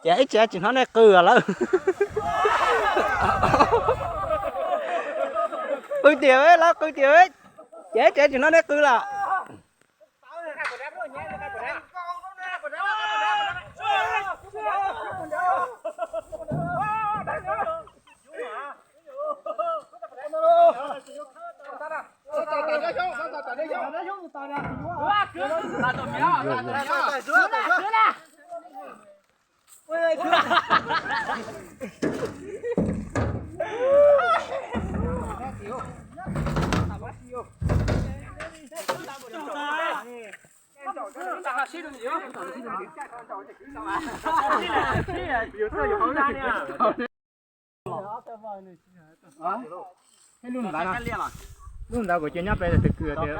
Ces ib tsev tsis hnov nej qw lawm. Qw tiag, lawv qw tiag. Ces ib tsev tsis hnov nej qw lawm. Lub ntawd, lub ntawd kuv cia nyob pem tus kwj tias